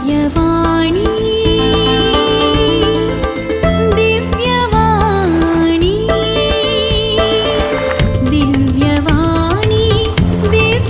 दिव्यवाणी दिव्यवाणी दिव्यवाणी दिव्यवाणी।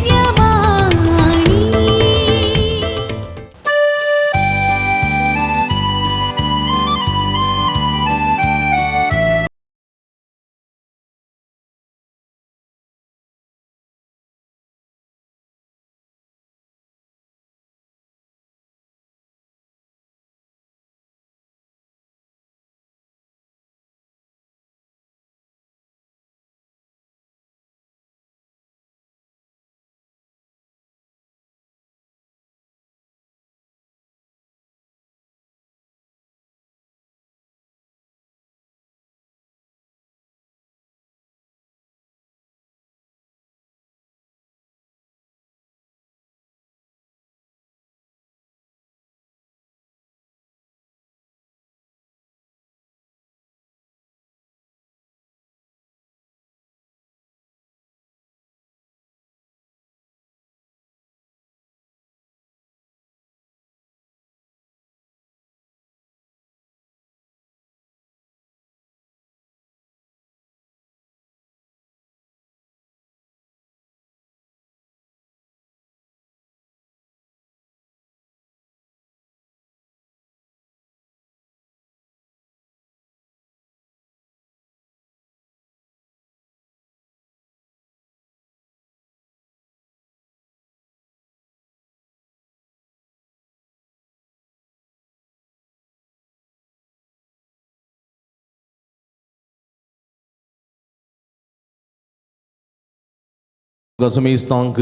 समेस्तांक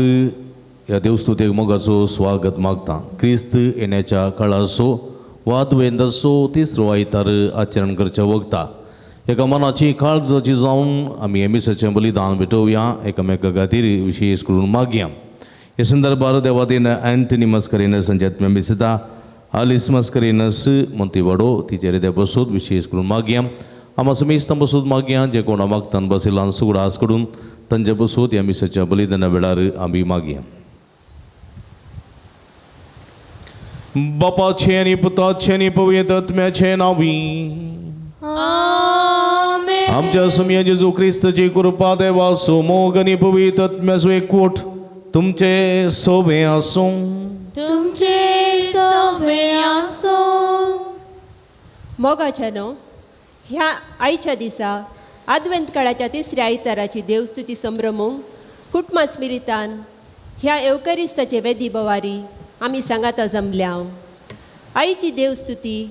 ह्या देवस्तुतेक मोगाचो स्वागत मागता। क्रिस्त येण्याच्या काळाचो वादवेंदाचो तिसरो आयतार आचरण करच्या वखता एका मनाची काळजाची जावन आमी एमिसाचें बलिदान भेटोवया, एकामेका खातीर विशेष करून मागया। हे संदर्भार देवादीन अँटनी मस्करिनस हांच्या मिसिता आलिस मस्करिनस मोंतीवाडो तिचेर ते बसूत विशेष करून मागया। आमा समेस्तां बसूत मागया जे कोणा मागतान बसिलान सुगडास कडून तांचे बसूत ह्या मिसाच्या बलिदाना वेळार आमी मागया। बापाचे आनी पुताचे आनी पवित्र आत्म्याचे नांवी आमच्या स्वामी जेजू क्रिस्ताची कृपा देवाचो मोग आनी पवित्र आत्म्याचो एकवट तुमचे सोबे आसूं। तुमचे सोबे आसूं। मोगाच्या न्हू ह्या आयच्या दिसा आदवेंत काळाच्या तिसऱ्या आयताराची देवस्तुती संभ्रमूंक कुटुंबा स्मिरितान ह्या एवकरिस्ताचे वेदी बवारी आमी सांगाता जमल्या। आईची देवस्तुती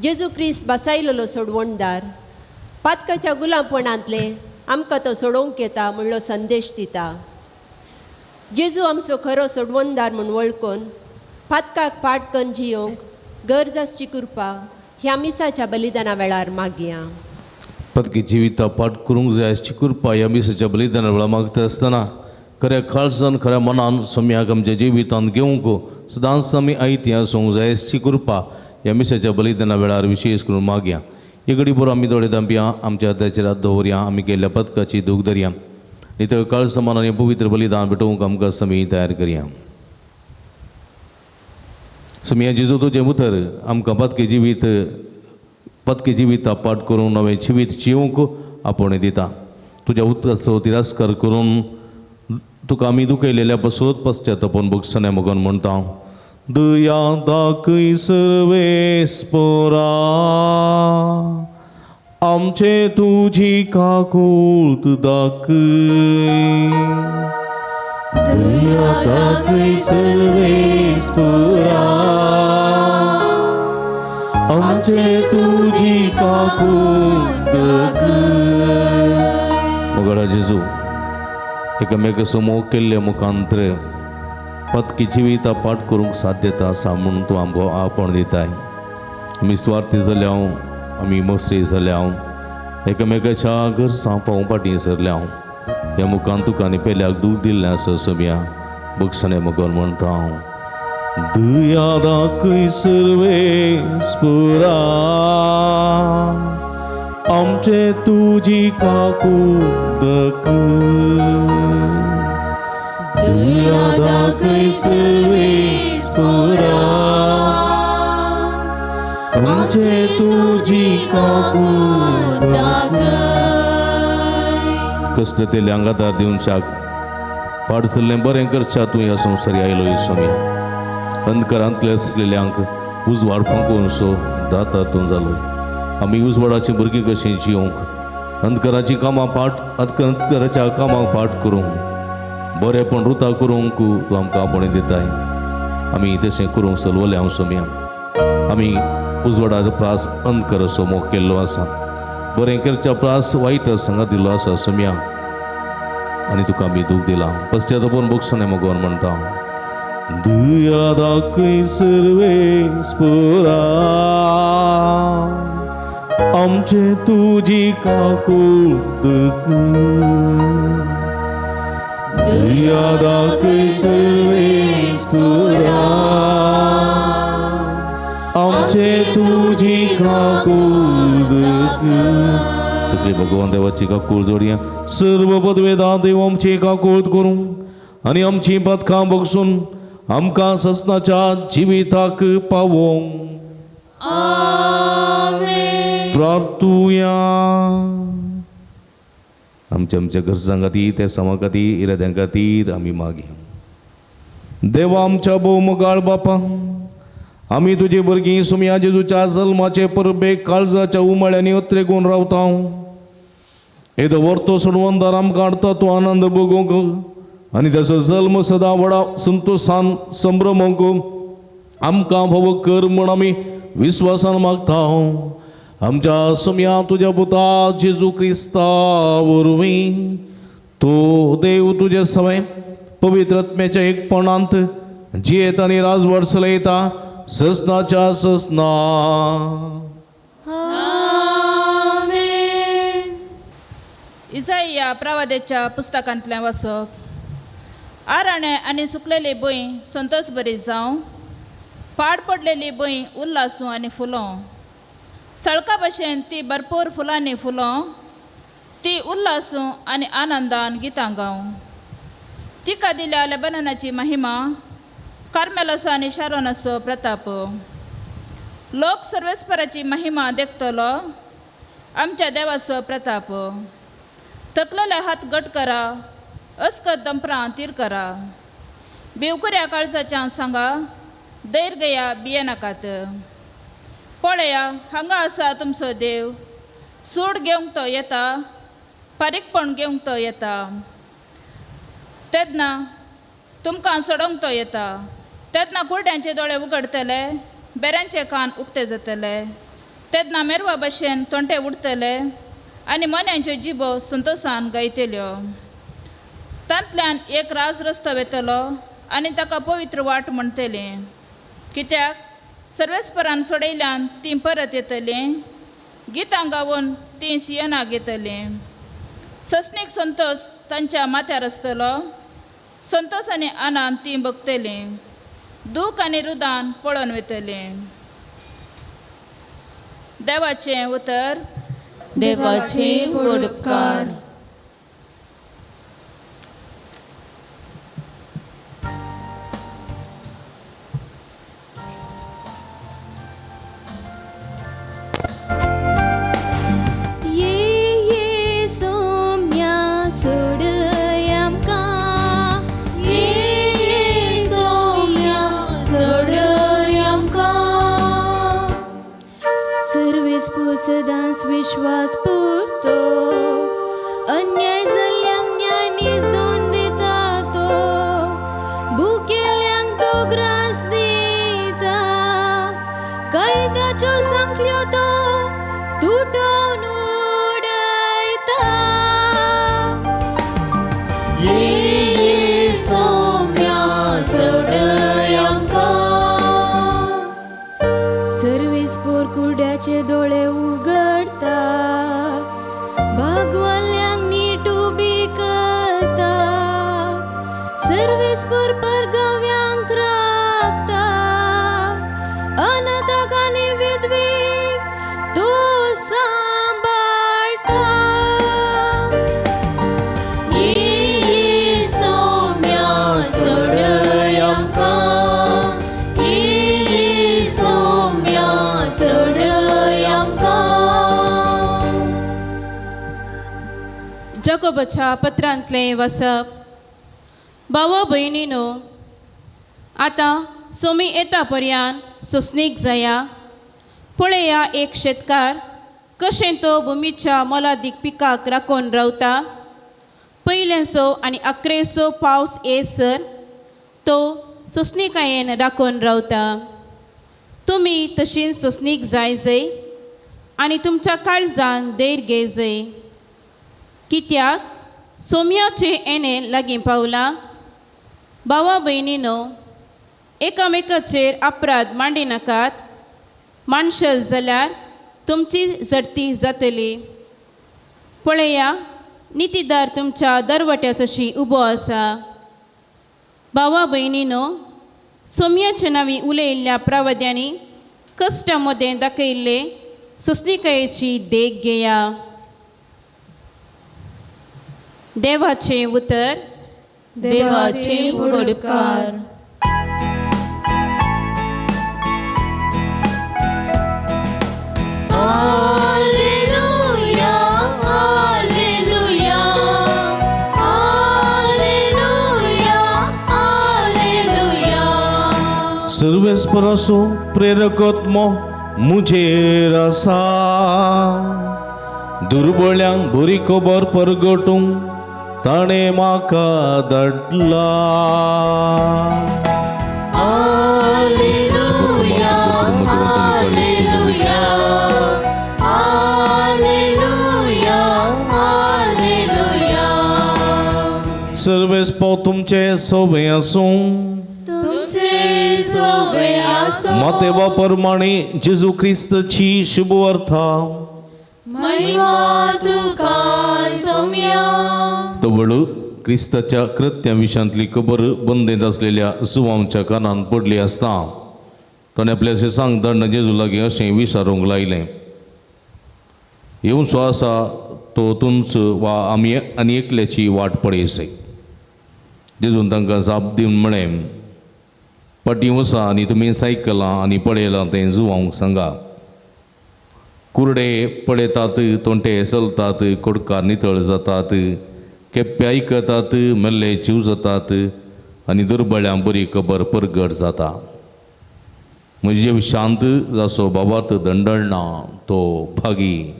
जेजू क्रिस्त बसायलेलो सोडवणदार पातकाच्या गुलामपणांतले आमकां तो सोडोवंक येता म्हणलो संदेश दिता। जेजू आमचो खरो सोडवणदार म्हूण वळखून पातकाक पाट करून जियोंक गरज आसची कृपा ह्या मिसाच्या बलिदाना वेळार मागया। पदकी जिविता पाठ करूंक जाय आसची कृपा ह्या मिसाच्या बलिदाना वेळार मागता आसतना खऱ्या काळजान खऱ्या मनान सोम्याक आमच्या जिवितांत घेवंक सदांच आमी आयती आसूंक जाय आसची कृपा ह्या मिसाच्या बलिदाना वेळार विशेष करून मागया। ही घडी बरो आमी दोळे दांपया, आमच्या हाताचेर हात दवरया, आमी केल्ल्या पदकाची दूख धरया आनी थंय काळजा मनान हें पवित्र बलिदान भेटोवंक आमकां समी तयार करया। समिया जेजू तुजें उतर आमकां पदकी जिविता पाठ करून नवें जिवीत जिवंक आपोवणें दिता। तुज्या उतराचो तिरस्कार करून तुका आमी दुखयलेल्या पसत पश्चातापून भोगसणे मगन म्हणटा। दया दाखय सर्वेस्परा आमचे तुजी काकूत दाखय। दया दाखय सर्वेस्परा आमचे तुजी काकूत दाखय। मोगाळा जेजू एकामेकाचो मोग केल्ले मुखांत्र पदकी जिविता पाठ करूंक साध्यता आसा म्हणून तूं आमकां आपण दिताय। आमी स्वार्थी जाल्या, आमी मोसरी जाल्या, एकामेकाच्या गरजां पावोवपा फाटीं सरल्या। ह्या मुखान तुका आनी पेल्याक दूख दिल्लें आसा सगळ्या भोगसणे मगन म्हणटा हांव। दया दाखय सर्वेस्परा आमचे तुजी काकूत दाखय। दया दाखय सर्वेस्परा आमचे तुजी काकूट दाखय. कश्ट तेले आंगादार दिवन शाक पाड चल्लें बरें करच्या तूं ह्या संवसारी आयलो सोम्या. अंधकारांतले आसलेल्यांक उजवाड फांकून सो दाता तूं जालो. आमी उजवाडाचीं भुरगीं कशीं जिवंक, अंधकाराचीं कामां पाठ अंधकाराच्या कामांक पाठ करूंक, बरेंपण रुता करूंक तूं आमकां आपोवणें दिताय. आमी तशें करूंक सलवलें हांव सोम्या. आमी उजवाडाचो प्रास अंधकाराचो मोग केल्लो आसा, बरें करच्या प्रास वायट सांगा दिल्लो आसा सोम्या. आनी तुका आमी दूख दिलां पश्चातापून बक्षणें मगोन म्हणटा. दुया दाखय सर्वेस्परा आमचे तुजी काकूट दुया दाखय सर्वेस्परा आमचे तुजी काकूट. तकली भगवान देवाची काकूळ जोडया. सर्व पदवेदा देव आमची काकूळ करूं आनी आमची पदकां बगसून आमकां ससनाच्या जिविताक पावोवंक. प्रार्थुया. आमच्या आमच्या गरजां खातीर, त्या समा खातीर, इराद्यां खातीर आमी मागया. देवा आमच्या भोव मोगाळ बापा, आमी तुजी भुरगीं सुमया जेजूच्या जल्माचे परबेक काळजाच्या उमाळ्यांनी अत्रेगून रावता. येदो वर्तो सोडवंदार आमकां हाडटा तूं आनंद भोगूंक आनी ताचो जल्म सदां व्हडा संतोशान संभ्रमूंक आमकां फावो कर म्हूण आमी विस्वासान मागता. आमच्या सुमया तुज्या पुता जेजू क्रिस्ता वरवीं तो देव तुजे सवय पवित्र आत्म्याच्या एकपणांत जियेत आनी राजवट चलयता ससनाच्या ससना. आमेन. इसाईया प्रवाद्याच्या पुस्तकांतलें वाचप. आराणे आनी सुकलेली भूंय संतोष बरी जावं, पाड पडलेली भूंय उल्लासूं आनी फुलों. सळका भशेन ती भरपूर फुलांनी फुलों, ती उल्लासूं आनी आनंदान गितां गावं. तिका दिल्या लेबनानाची महिमा, कार्मेलाचो आनी शारोनाचो प्रताप. लोक सर्वेस्पराची महिमा देखतलो, आमच्या देवाचो प्रताप. तकलेले हात घट करा, अस्कत दंपरां तीर करा. भिवकुऱ्या काळजाच्या सांगा, धैर्य गया भियेनाकात. पळया हांगा आसा तुमचो देव, सूड घेवंक तो येता, फारीकपण घेवंक तो येता. तेन्ना तुमकां सोडोवंक तो येता. तेन्ना कुरड्यांचे दोळे उगडतले, बेऱ्यांचे कान उक्ते जातले. तेन्ना मेरवा भशेन तोंटे उडतले आनी मोन्यांच्यो जिबो संतोशान गायतल्यो. तांतल्यान एक राज रस्तो वेतलो आनी ताका पवित्र वाट म्हणटली. कित्याक सर्वेस्परान सोडयल्यान तीं परत येतलीं, गितां गावन तीं सियनाक येतलीं. ससनीक संतोश तांच्या माथ्यार आसतलो, संतोश आनी आनंद तीं बगतलीं, दूख आनी रुदान पळोवन वतलीं. देवाचें उतर. देवाचे व्हड उपकार. ये ये सोम्या सोडय आमकां. ये ये सोम्या सोडय आमकां. सर्वेस्पो सदांच विश्वास पुरतो, अन्याय जाल्ल्यांक न्याय निजोण दिता तो, भुकेल्यांक तो ग्रास दिता, कैदाच्यो सांखळ्यो तो तुटोवन उडयता. ये ये सोम्या सोडय आमकां. सर्वेस्पोर कुड्याचे दोळे उगडता, भागवाल्यांक नीट उबी करता, सर्वेस्पोर परगाव्यांक राखता, अनाथाक आनी विधवीक तो सांबाळटा. ये ये सोम्या सोडय आमकां. ये ये सोम्या सोडय याकोबाच्या पत्रांतलें वाचप. भावो भयणीनो, आतां सोमी येता पर्यान सोंसणीक जाया. पळया एक शेतकार कशें तो भुमीच्या मोलादीक पिकाक राखून रावता. पयलेंसो आनी अकरेसो पावस येसर तो सोंसणीकायेन राखून रावता. तुमी तशीं सोंसणीक जाय जय आनी तुमच्या काळजान देर घे जय, कित्याक सोम्याचें येणें लागीं पावलां. भावा भयणीनो, एकामेकाचेर अपराध मांडिनाकात, मानशात जाल्यार तुमची झडती जातली. पळया नितीदार तुमच्या दरवट्यासशी उबो आसा. भावा भयणीनो, सोम्याच्या नांवी उलयल्ल्या प्रवाद्यांनी कश्टा मदें दाखयल्ले सोंसणीकायेची देख घेया. देवाचें उतर. देवाचे उपकार. Alleluia, alleluia, alleluia, alleluia. सर्वेस्परासो प्रेरकत्मो मुजेर आसा, दुर्बळ्यांक बरी खबर परगटूंक ताणें म्हाका धाडला. Alleluia, alleluia, alleluia, alleluia. सर्वेस्पो तुमचे सोबे आसूं. तुमचे सोबे आसो. मातेवा परमाणे जेजू क्रिस्ताची शुभवार्ता. महिमा तुका सोम्या. तवळ क्रिस्ताच्या कृत्या विशांतली खबर बंदेंत आसलेल्या जुवांच्या कानान पडली आसता ताणें आपल्या सांग दंड जेजू लागीं अशें विचारूंक लायलें, येवचो आसा तो तुमचो वा आमी आनी एकल्याची वाट पळयसय. जेजून तांकां जाप दिवन म्हळें, फाटीं वचा आनी तुमी सायकलां आनी पळयलां तें जुवांक सांगा. कुरडे पळयतात, तोंटे चलतात, कोडकार नितळ जातात, केप्पे आयकतात, मेल्ले जीव जातात आनी दुर्बळ्यां बरी खबर परगट जाता. म्हजे शांत जासो बाबात दंडळना तो भागी.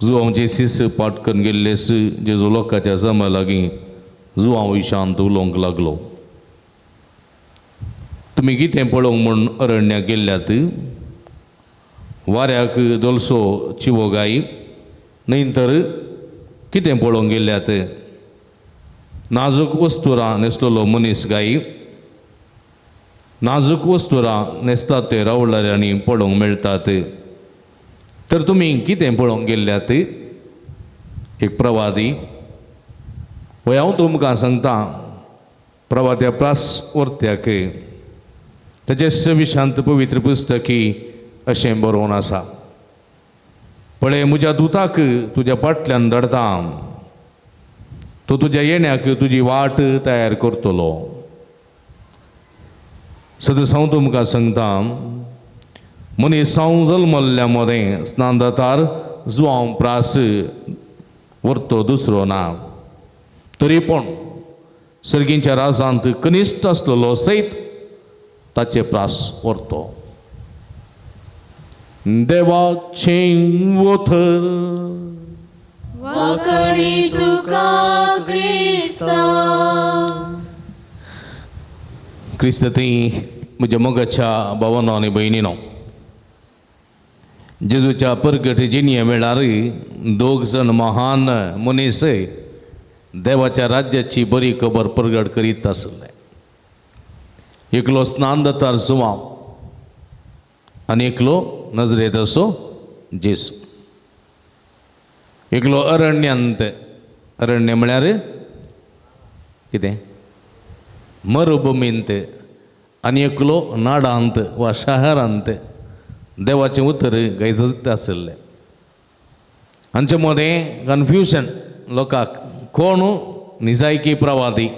जुवांचे शिस पाठ करून गेल्लेस जेजू लोकांच्या जमा लागीं जुवांव शांत उलोवंक लागलो. तुमी कितें पळोवंक म्हूण अरण्याक गेल्ल्यात? वाऱ्याक दोलसो चिवो गाय न्हय तर कितें पळोवंक गेल्ल्यात? नाजूक वस्तुरां न्हेसलेलो मनीस गाय. नाजूक वस्तुरां न्हेसतात ते रावळाऱ्यांनी पळोवंक मेळटात. तर तुमी कितें पळोवंक गेल्ल्यात? एक प्रवादी. वय हांव तुमकां सांगता, प्रवाद्या प्रास वर्त्याक ताचे सविशांत पवित्र पुस्तकी अशें बरोवन आसा, पळय म्हज्या दुताक तुज्या फाटल्यान धाडटा, तो तुज्या येण्याक तुजी वाट तयार करतलो. सदांच हांव तुमकां सांगता, मनीस हांव जल्मल्ल्या मदें स्नानदातार जुवांव प्रास व्हरतो दुसरो ना, तरी पूण सर्गींच्या राजांत कनिश्ट आसलेलो सयत ताचे प्रास व्हरतो. देवाचें वोथर. वाकणी तुका क्रिस्ता. क्रिस्त थंय म्हज्या मोगाच्या भावानो आनी भयणीनो, जेजूच्या परगट जिणये वेळार दोग जाण महान मनीस देवाच्या राज्याची बरी खबर परगट करीत आसले. एकलो स्नानदातार जुवांव आनी एकलो नजरेत असो जेजू. एकलो अरण्यांत, अरण्य म्हळ्यार कितें? मरुभुमींत, आनी एकलो नाडांत वा शहरांत देवाचें उतर गायजत आशिल्लें. हांचे मदें कन्फ्युजन लोकांक, कोण निजायकी प्रवादी,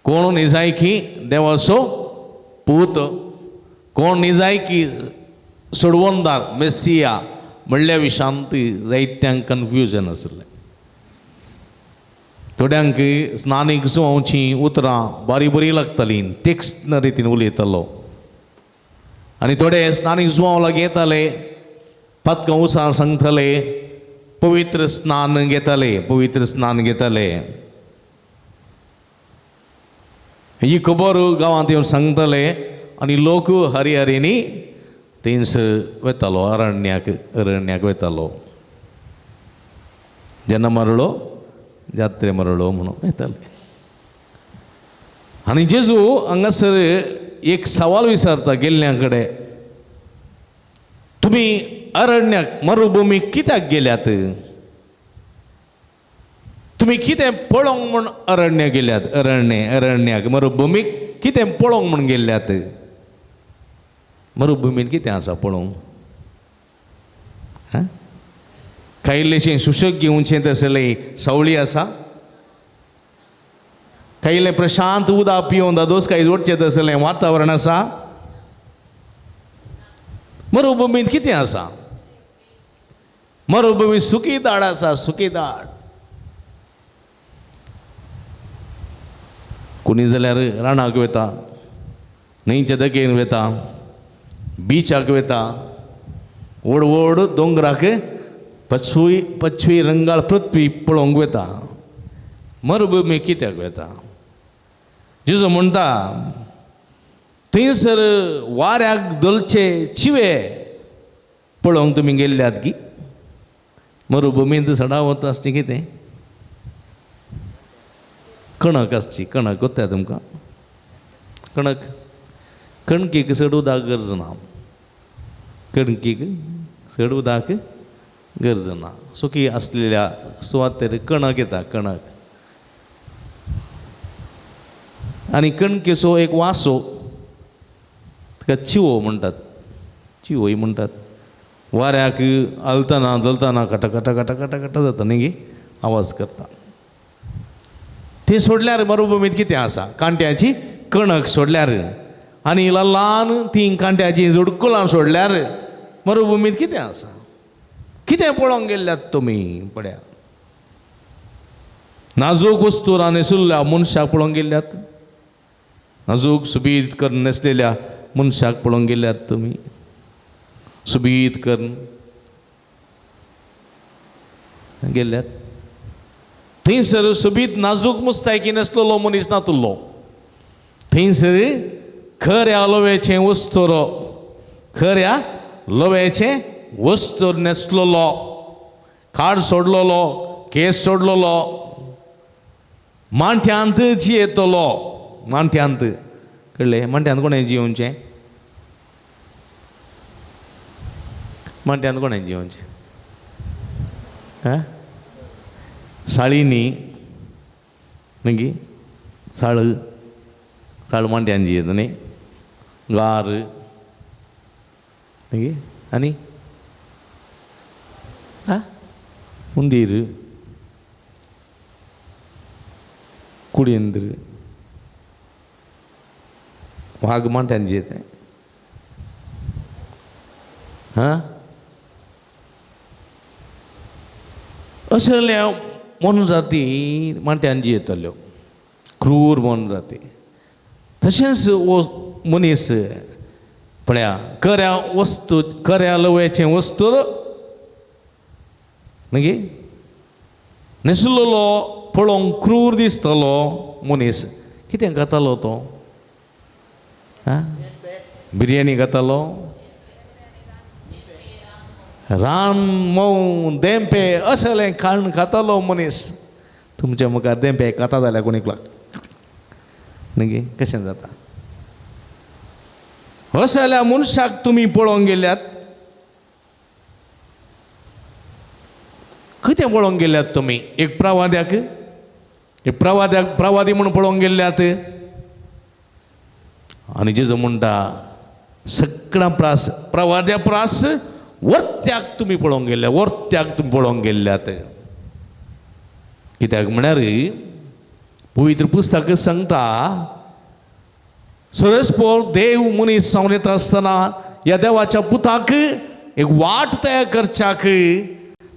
कोण निजायकी देवाचो पूत, कोण निजायकी सोडवणदार मेसिया म्हणल्या विशांत जायत्यांक कन्फ्युजन आशिल्लें. थोड्यांक स्नानीक जुवांवचीं उतरां बारी बरीं लागतालीं, तीक्ष्ण रितीन उलयतालो. आनी थोडे स्नानीक जुवांव लागीं येताले, पातकां उसां सांगताले, पवित्र स्नान घेताले, पवित्र स्नान घेताले. ही खबर गांवांत येवन सांगताले आनी लोक हरिहरींनी थंयस वतालो, अरण्याक, अरण्याक वतालो. जेन्ना मरलो जात्रे मरलो म्हणून येताले. आनी जेजू हांगासर एक सवाल विचारता गेल्ल्या कडेन, तुमी अरण्याक मरुभुमीक कित्याक गेल्यात? तुमी कितें पळोवंक म्हूण अरण्य गेल्यात? अरण्य, अरण्याक मरुभुमीक कितें पळोवंक म्हूण गेल्यात? मरुभुमींत कितें आसा पळोवंक? हां, कांय इल्लेशें सुशेग घेवचें तसलें सावळी आसा, कांय इल्लें प्रशांत उदक पिवन दादोस कांय जोडचें तसलें वातावरण आसा. मरुभुमींत कितें आसा? मरुभुमींत सुकी दाड आसा, सुकी दाड. कोणी जाल्यार रानाक वता, न्हंयच्या दगेन वता, बिचाक वता, व्हड व्हड दोंगराक पचवी पचवी रंगाळ पृथ्वी पळोवंक वता. मरुभुमी कित्याक वता? जेजू म्हणटा थंयसर वाऱ्याक धोलचे चिवे पळोवंक तुमी गेल्ल्यात की? मरुभुमींत सडा वता आसची कितें? कणक आसची, कणक कोत्ता तुमकां? कणक, कणकीक चड उदक गरज ना, कणकीक चड उदक गरज ना. सुकी आसलेल्या सुवातेर कणक येता, कणक. आनी कणकेचो एक वासो, ताका चिवो म्हणटात, चिवोय म्हणटात. वाऱ्याक हालतना धोलतना कटा कटा कटा कटा कटा जाता न्ही गे, आवाज करता. ती सोडल्यार मरुभुमींत कितें आसा? कांट्याची कणक सोडल्यार आनी ल्हान तीं कांट्याचीं जुडकुलां सोडल्यार मरुभुमींत कितें आसा? कितें पळोवंक गेल्ल्यात तुमी? पळया, नाजूक वस्तूरां न्हेसुल्ल्या मनशाक पळोवंक गेल्ल्यात? नाजूक सुबीत करून न्हेसलेल्या मनशाक पळोवंक गेल्ल्यात तुमी? सुबीत करून गेल्ल्यात? थंयसर सोबीत नाजूक मुस्तायकी न्हेसलेलो मनीस नातुल्लो. थंयसर खऱ्या लोव्याचें वस्तुरो, खऱ्या लोव्याचें वस्तूर न्हेसलेलो, खाड सोडलेलो, केस सोडलेलो, मांट्यांत जियेतलो. मांट्यांत, कळ्ळें? मांट्यांत कोणें जियोवचें? मांट्यांत कोणें जियोवचें? हां, साळिनी मागीर साळ, साळ मांट्यान जियेता न्ही, गार मागीर आनी आं उंदीर, कुडींद्र, वाग मांट्यान जियेता. हां, असल्या मोनजाती मांट्यान जियेतल्यो, क्रूर मोनजाती. तशेंच हो मनीस पळया खऱ्या वस्तू, खऱ्या लव्याचें वस्तू मागीर न्हेसलेलो पळोवंक क्रूर दिसतलो मनीस. कितें खातालो तो? आं, बिरयानी खातालो, रान मोव देंपे असलें खाण खातालो मनीस. तुमच्या मुखार देंपे खाता जाल्यार कोणीक लाग न्ही कशें जाता? असल्या मनशाक तुमी पळोवंक गेल्यात? कितें पळोवंक गेल्यात तुमी? एक प्रवाद्याक, एक प्रवाद्याक, प्रवादी म्हूण पळोवंक गेल्यात? आनी जेजू म्हणटा सगळ्या प्रास प्रवाद्या प्रास वर्त्याक तुमी पळोवंक गेल्या, वर्त्याक तुमी पळोवंक गेल्ल्यात. कित्याक म्हळ्यार पवित्र पुस्तक सांगता सरस्पोर देव मनीस जावन येता आसतना ह्या देवाच्या पुताक एक वाट तयार करच्याक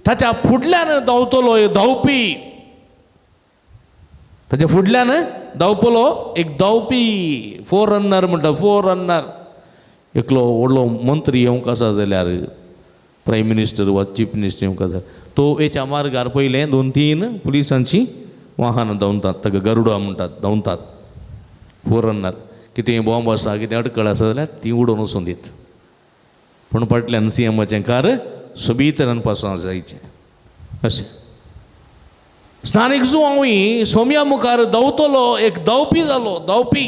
ताच्या फुडल्यान धांवतलो धांवपी. ताच्या फुडल्यान धांवपलो एक धांवपी, फोर रन्नर म्हणटा, फोर रन्नर. एकलो व्हडलो मंत्री येवंक आसा जाल्यार, प्रायम मिनिस्टर वा चीफ मिनिस्टर येवंक आसा, तो हेच्या मार्गार पयलें 2-3 पुलिसांची वाहनां धांवतात, ताका गरुडा म्हणटात, धांवतात. फोर रन्नर कितें बॉम्ब आसा, कितें अडकळ आसा जाल्यार ती उडोवन वचून दीत. पूण फाटल्यान सी एमाचें कार सोबीत तरेन पासां जायचें. अशें स्नानीक जुवांवूय सोम्या मुखार धांवतलो एक धांवपी जालो, धांवपी.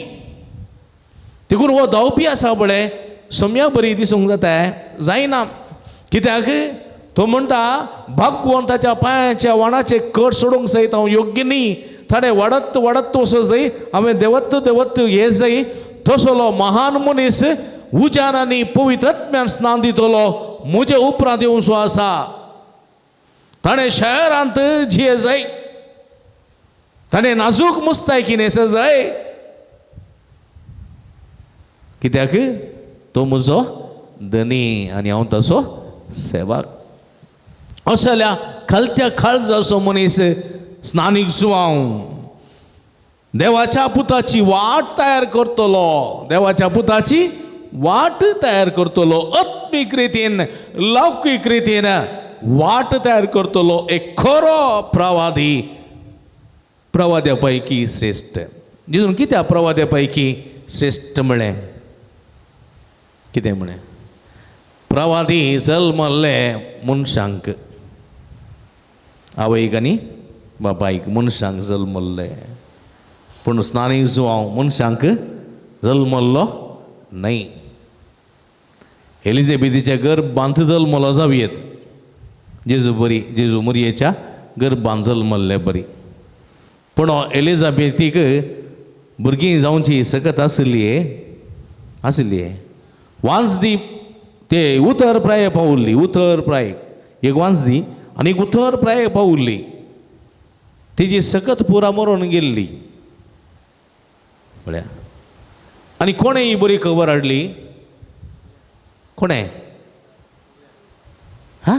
देखून हो धांवपी आसा पळय सोम्या बरी दिसूंक जाता जायना. कित्याक तो म्हणटा भागवंताच्या पांयाच्या वाणाचे कट सोडूंक सयत हांव योग्य न्ही, ताणें वाडत वाडत वचो जाय, हांवें देवत्व देवत्व हे जाय. तसलो महान मनीस उज्यान आनी पवित्रत्म्यान स्नान दितलो म्हजे उपरांत येवचो आसा. ताणें शहरांत जिये जाय, ताणें नाजूक मुस्तायकी न्हेस जाय, कित्याक तो म्हजो धनी आनी हांव तसो सेवक. असल्या खालत्या काळजाचो मनीस स्नानीक जुवांव देवाच्या पुताची वाट तयार करतलो, देवाच्या पुताची वाट तयार करतलो, आत्मीक रितीन लौकीक रितीन वाट तयार करतलो एक खरो प्रवादी, प्रवाद्या पैकी श्रेश्ठ. जितून कित्याक प्रवाद्या पैकी श्रेश्ठ म्हळें? कितें म्हळें? प्रवादी जल्मल्ले मनशांक, आवयक आनी बापायक मनशांक जल्मल्ले, पूण स्नानीक जुवांव मनशांक जल्मल्लो न्हय. एलिझाबेथीच्या गर्भांत जल्मलो जावयेत, जेजू बरी, जेजू मोरयेच्या गर्भांत जल्मल्ले बरी, पूण एलिझाबेथीक भुरगीं जावची सकत आसली आसली. वांजदी ते उतर प्राय पावल्ली, उतर प्राय एक वांजदी आनी एक उतर प्राय पावल्ली, तिजी सकत पुरा मरोन गेल्ली म्हळ्यार. आनी कोणें ही बरी खबर हाडली? कोणें? हा,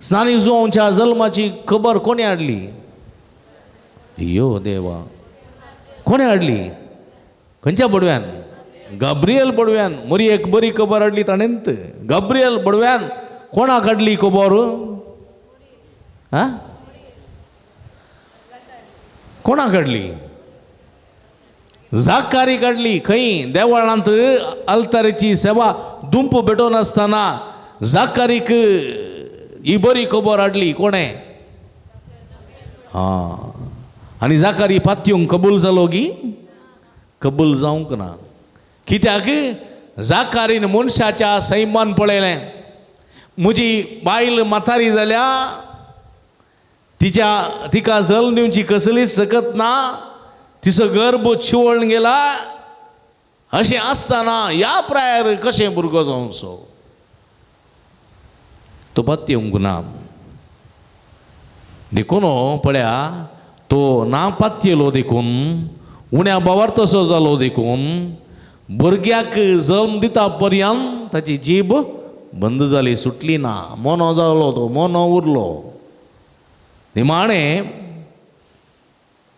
स्नानी जुवांच्या जल्माची खबर कोणें हाडली? यो देवा, कोणें हाडली? खंयच्या बडव्यान? गाब्रियल बडव्यान. मोरी एक बरी खबर हाडली ताणेंत. गाब्रियल बडव्यान कोणाक हाडली खबर? हा, कोणाक हाडली? जाकारी काडली. खंय? देवळांत अल्तारेची सेवा दुंप भेटोवन आसतना जाकारीक ही बरी खबर हाडली कोणें? हां, आनी जाकारी पातयूंक कबूल जालो गी? कबूल जावंक ना. कित्याक? जाकारीन मनशाच्या सैमान पळयलें, म्हजी बायल म्हातारी जाल्या, तिच्या तिका जल्म दिवची कसलीच सकत ना, तिचो गर्भ चिवळून गेला, अशें आसतना ह्या प्रायर कशें भुरगो जावचो? तो पातयेवंक ना. देखून पळया तो ना पातयेलो, देखून उण्या बावार तसो जालो, देखून भुरग्याक जल्म दिता पर्यंत ताची जीब बंद जाली, सुटली ना, मोनो जालो तो, मोनो उरलो. निमाणें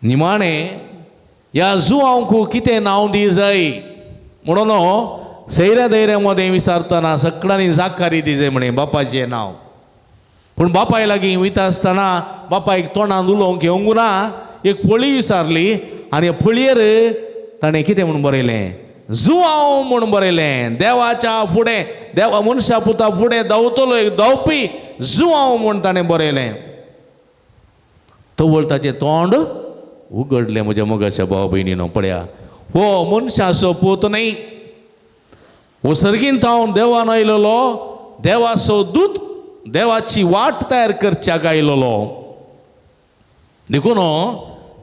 निमाणें ह्या जुवांक कितें नांव दी जाय म्हणून सैऱ्या धैर्या मदें विचारतना सगळ्यांनी जाकारी दी जाय म्हणे बापाचें नांव. पूण बापाय लागीं वयता आसतना बापायक तोंडान उलोवंक येवंक ना, एक पळी विचारली आनी पळयेर ताणें कितें म्हूण बरयलें? जुवांव म्हूण बरयलें. देवाच्या फुडें, देवा मनशा पुता फुडें धांवतलो एक धांवपी जुवांव म्हूण ताणें बरयलें. तवळ ताचें तोंड उगडलें. म्हज्या मोगाच्या भाव भयणीनो पळया, हो मनशाचो पूत न्हय, हो सर्गीन थावन देवान आयलेलो देवाचो दूत, देवाची वाट तयार करच्याक आयलेलो. देखून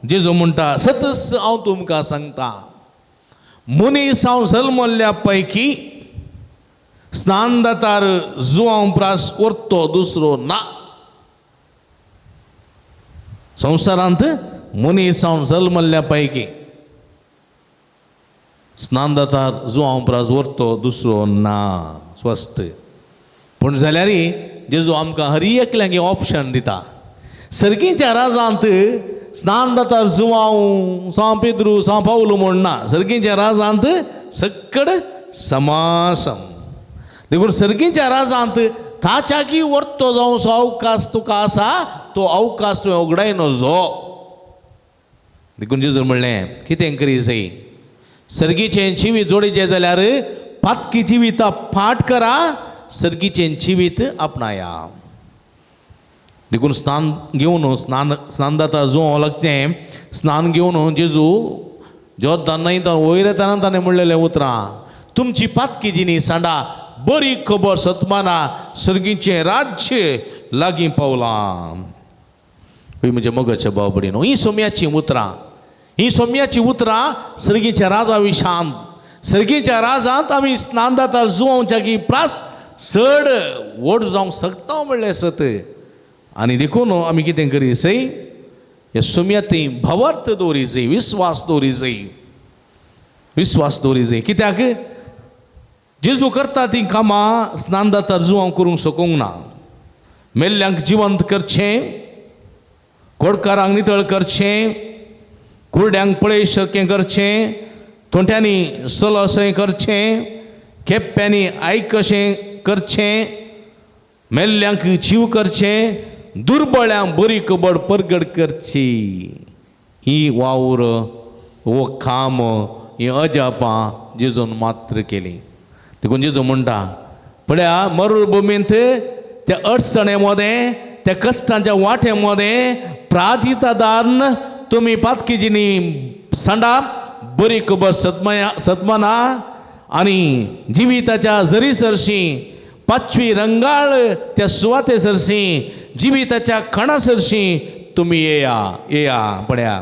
जेजू म्हणटा, सतच हांव तुमकां सांगता, मनीस हांव जल्मल्ल्या पैकी स्नान दातार जुवांव प्रास उरतो दुसरो ना. संवसारांत मनीस हांव जल्मल्ल्या पैकी स्नान दातार जुवांव प्रास उरतो दुसरो ना, स्पश्ट. पूण जाल्यार जेजू आमकां हर एकल्यांक ऑप्शन दिता. सर्गीच्या राजांत स्नान दातार जुवांव सांव पेद्रू सांव पावलू म्हूण ना. सर्गीच्या राजांत सकड समासम. देखून सर्गीच्या राजांत ताच्याकी वर्तो जावचो अवकाश तुका आसा, तो अवकाश तुवें उगडाय नजो. देखून जेजून म्हणलें कितें करी जाय, सर्गीचें जिवीत जोडीचें जाल्यार पातकी जिविता फाट करा, सर्गीचें जिवीत आपणाया. देखून स्नान घेवन स्नान स्नान जाता जुवांव लागचें स्नान घेवन जेजू जोर्दान न्हंय वयर येताना ताणें म्हणलेलें उतरां, तुमची पातकी जिणी सांडा, बरी खबर सतमाना, सर्गीचें राज्य लागीं पावलां. ही म्हज्या मोगाच्या भाव भयणीनो, ही सोम्याचीं उतरां, ही सोम्याचीं उतरां सर्गीच्या राजा विशांत, सर्गीच्या राजांत आमी स्नान जाता जुवांवच्या की प्रास चड व्हड जावंक शकता म्हणलें सत. आनी देखून आमी कितें करी सय, ह्या सोम्या थंय भावार्थ दवरी जाय, विस्वास दवरी जाय, विस्वास दवरी जाय. कित्याक जेजू करता तीं कामां स्नान जाता जुवांव करूंक शकूंक ना. मेल्ल्यांक जिवंत करचें, कोडकारांक नितळ करचें, कुरड्यांक पळय सारकें करचें, तोंट्यांनी सलअशें करचें, केप्प्यांनी आयक अशें करचें, मेल्ल्यांक जीव करचें, दुर्बळ्यांक बरी खबर परगट करची. ही वावर हो काम ही अजापां जेजून मात्र केली. देखून जेजू म्हणटा पळया मरुभुमींत त्या अडचणे मदें, त्या कश्टांच्या वांटे मदें प्राजितादान तुमी पातकीजिनी सांडा, बरी खबर सतमया सतमना आनी जिविताच्या जरी सरशी पाचवी रंगाळ त्या सुवाते सरशी जिविताच्या खणा सरशी तुमी येया येया. पळया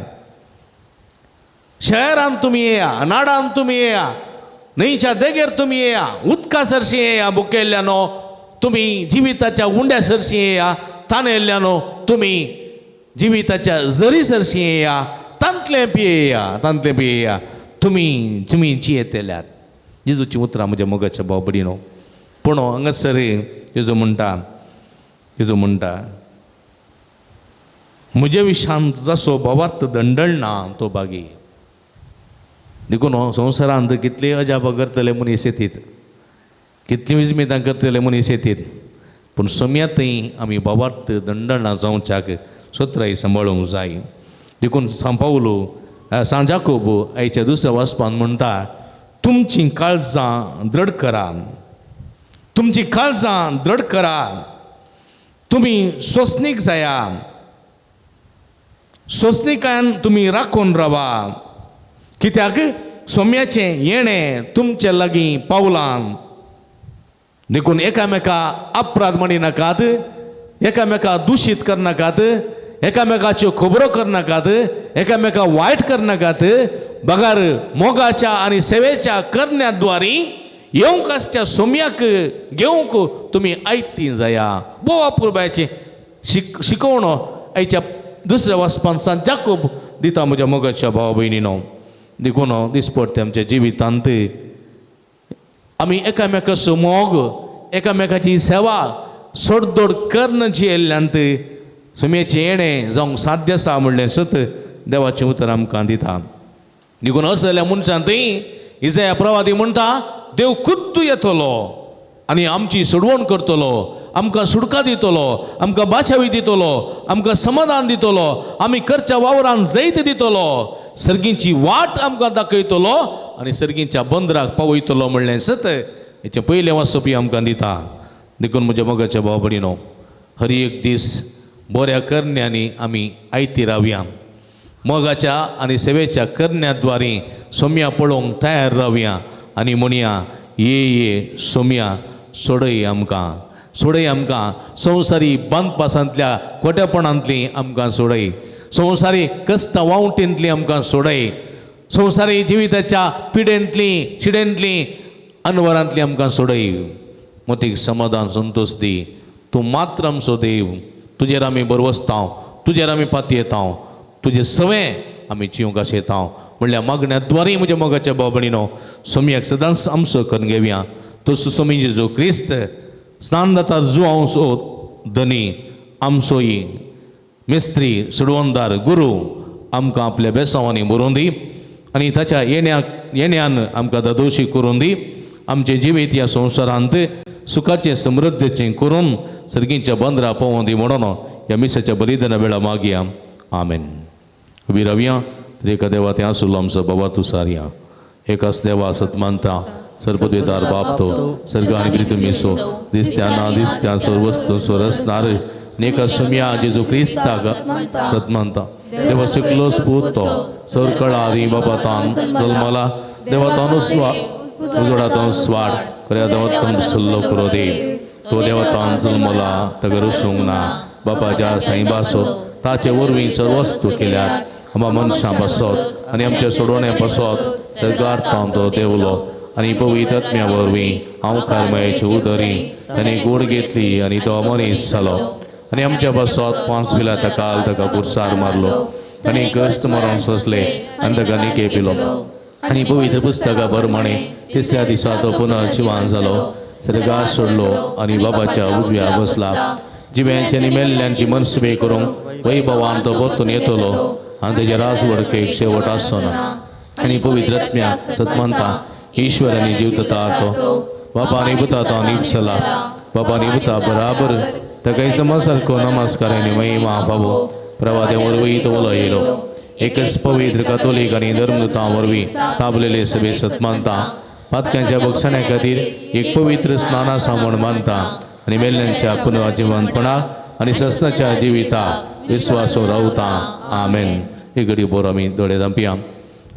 शहरांत तुमी येया, नाडान तुमी येया, न्हंयच्या देगेर तुमी येया, उदका सरशी येया, बुकेल्ल्यानो तुमी जिविताच्या उंड्या सरशी येया, तानेल्ल्यानो तुमी जिविताच्या जरी सरशी येया, तांतलें पियेया, तांतलें पियेया, तुमी तुमी जियेतल्यात. जेजूची उतरां म्हज्या मोगाच्या भाव भयणीनो. पूण हांगासर जेजू म्हणटा, जेजू म्हणटा म्हजे विशांत जसो भावार्थ दंडळना तो बागी. देखून संवसारांत कितली अजापां करतले मनीस येतीत, कितलीं विस्मितां करतले मनीस येतीत, पूण सोम्यांतय आमी भावार्थ दंडळना जावच्याक सोत्राय सांबाळूंक जाय. देखून सांव पावलो सांव जाकोब आयच्या दुसऱ्या वाचपान म्हणटा, तुमचीं काळजां दृढ करा, तुमचीं काळजां दृढ करा, तुमी सोंसणीक जाया, सोंसणिकायेन तुमी राखून रावा, कित्याक सोम्याचें येणें तुमचे लागीं पावलां. देखून एकामेका अपराध म्हणी नाकात, एकामेका दुशीत करनाकात, एकामेकाच्यो खबरो करनाकात, एकामेका वायट करनाकात, बगार मोगाच्या आनी सेवेच्या करण्याद्वारी येवंक आसच्या सोम्याक घेवंक तुमी आयती जाया. भोव अपुरबायेचें शिकोवणो आयच्या दुसऱ्या वाचपान सांत जाकोब दिता म्हज्या मोगाच्या भाव भयणीनो. देखून दिसपडटे आमच्या जिवितांत आमी एकामेकाचो मोग, एकामेकाची सेवा सोडदोड कर्ण जियेल्ल्यांत सुम्याचें येणें जावंक साध्य आसा म्हणलें सत देवाचें उतर आमकां दिता. देखून असल्या मनशान थंय इजया प्रवादी म्हणटा, देव खुद्द येतलो आनी आमची सोडवण करतलो, आमकां सुटका दितलो, आमकां बाशावी दितलो, आमकां समाधान दितलो, आमी करच्या वावरान जैत दितलो, सर्गींची वाट आमकां दाखयतलो आनी सर्गींच्या बंदराक पावयतलो म्हणलें सत हेचें पयलें वाचपी आमकां दिता. देखून म्हज्या मोगाच्या भाव भयणीनो, हर एक दीस बऱ्या करण्यांनी आमी आयती रावया, मोगाच्या आनी सेवेच्या करण्याद्वारी सोम्या पळोवंक तयार रावया आनी म्हणया, ये ये सोम्या सोडय आमकां, सोडय आमकां, संवसारी बांदपासांतल्या खोटेपणांतली आमकां सोडय, संवसारी कश्टां वावटींतली आमकां सोडय, संवसारी जिविताच्या पिडेंतली शिडेंतली अनवरांतली आमकां सोडय. मोतीक समाधान संतोश दी, तूं मात्र आमचो देव, तुजेर आमी बरवसताव, तुजेर आमी पातयेताव, तुजें सवें आमी जिवंक आशेताव म्हणल्यार मागण्या द्वारी म्हज्या मोगाच्या भाव भयणीनो सोमयाक सदांच आमचो करून घेवया. तसो सोमी जेजू क्रिस्त स्नान जाता जुवांव धनी आमचोय मिस्त्री सोडवणदार गुरू आमकां आपल्या बेसांवांनी बरोवन दी आनी ताच्या येण्यान आमकां दादोशी करून दी. आमचें जिवीत ह्या संवसारांत सुखाचें समृद्धीचें करून सर्गीच्या बंदरा पावोवन दी म्हणून ह्या मिसाच्या बलिदाना वेळा मागया. आमेन. उबी रावया. तर एका देवा तें आसुल्लो आमचो बाबा तूं सारया. एकाच देवा सतमानता सर्वद्वेदार बाप तो सर्ग आनी पृथ्वीसो दिसत्या ना दिसत्या सर्वस्तू स्वरसनार आनी एका सुमया जेजू क्रिस्ताक सतमानता देवा सुकलो स्पूत तो सरकळा आदी बाबा तान जल्मला देवा तानु स्वा उजोडा स्वाड खऱ्या देवतान सल्लो करो दे तो देवतान जल्मला तगर रुसूंक ना बापाच्या साईबासो ताचे वरवीं सर्वस्तू केल्यात आमच्या मनशां पासत आनी आमच्या सोडवणे पासत सरकार तो देवलो आनी पवित्र आत्म्या वरवीं हांव कारमायेची उदरी ताणें गोड घेतली आनी तो मनीस जालो आनी आमच्या पासत 5 पिला ताका ताका पुरसार मारलो आनी कश्ट मरण सोंसले आनी ताका निके पिलो आनी पवित्र पुस्तका प्रमाणे तिसऱ्या दिसा तो पुनर्जिवान जालो सर्गात सोडलो आनी बाबाच्या उजव्या बसला. जिव्यांची आनी मेल्ल्यांची मनसुबे करूंक वैभवान तो परतून येतलो आनी तेजे राजवडकेक शेवट आसचो ना. आनी पवित्र आत्म्याक सतमानता ईश्वर आनी जिवता तो बापा आनी पुता तो निपसला बापा आनी पुता बराबर ताका समसारको नमस्कार आनी महिमा फावो प्रवादे वरवीं तो उलयलो. एकच पवित्र कातोलीक आनी धर्मदूतां वरवीं स्थापलेले सभे सतमानता पातक्यांच्या बक्षण्या खातीर एक पवित्र स्नाना म्हूण मानता आनी मेल्ल्यांच्या पुनर्जिवंतपणाक आनी ससनाच्या जिविता विस्वासो रावता. आमेन. एक घडी बोर आमी दोळे धांपया.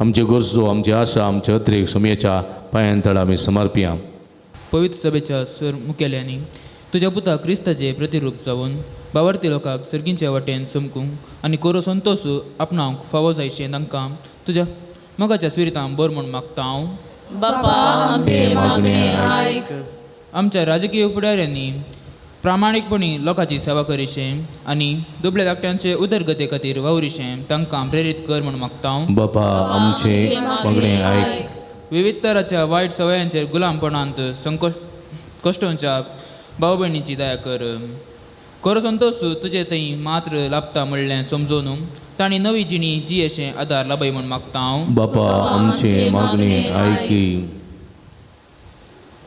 आमच्यो गरजो आमची आशा आमचे अत्रेक सुमयेच्या पांयां तळा आमी समर्पया. पवित्र सभेच्या सर मुखेल्यांनी तुज्या पुता क्रिस्ताचे प्रतिरूप जावन बावरती लोकांक सर्गींच्या वाटेन समकूंक आनी कोरो संतोश आपणावंक फावो जायशें तांकां तुज्या मोगाच्या स्पिरितान बर म्हूण मागता हांव. बापा आमचें मागणें आयक. आमच्या राजकीय फुडाऱ्यांनी प्रामाणीकपणी लोकांची सेवा करीशें आनी दुबल्या धाकट्यांचे उदरगते खातीर वावरीशें तांकां प्रेरीत कर म्हूण मागता हांव. बापा आमचें मागणें आयक. विविध तराच्या वायट सवयांचेर गुलामपणांत संकोश कश्टोंच्या भाव भयणीची दया कर. खरो संतोश तुजे थंय मात्र लाभता म्हणलें समजून तांणी नवी जिणी जियेशें आदार लाभय म्हूण मागता हांव. बापा आमचें मागणें आयकी.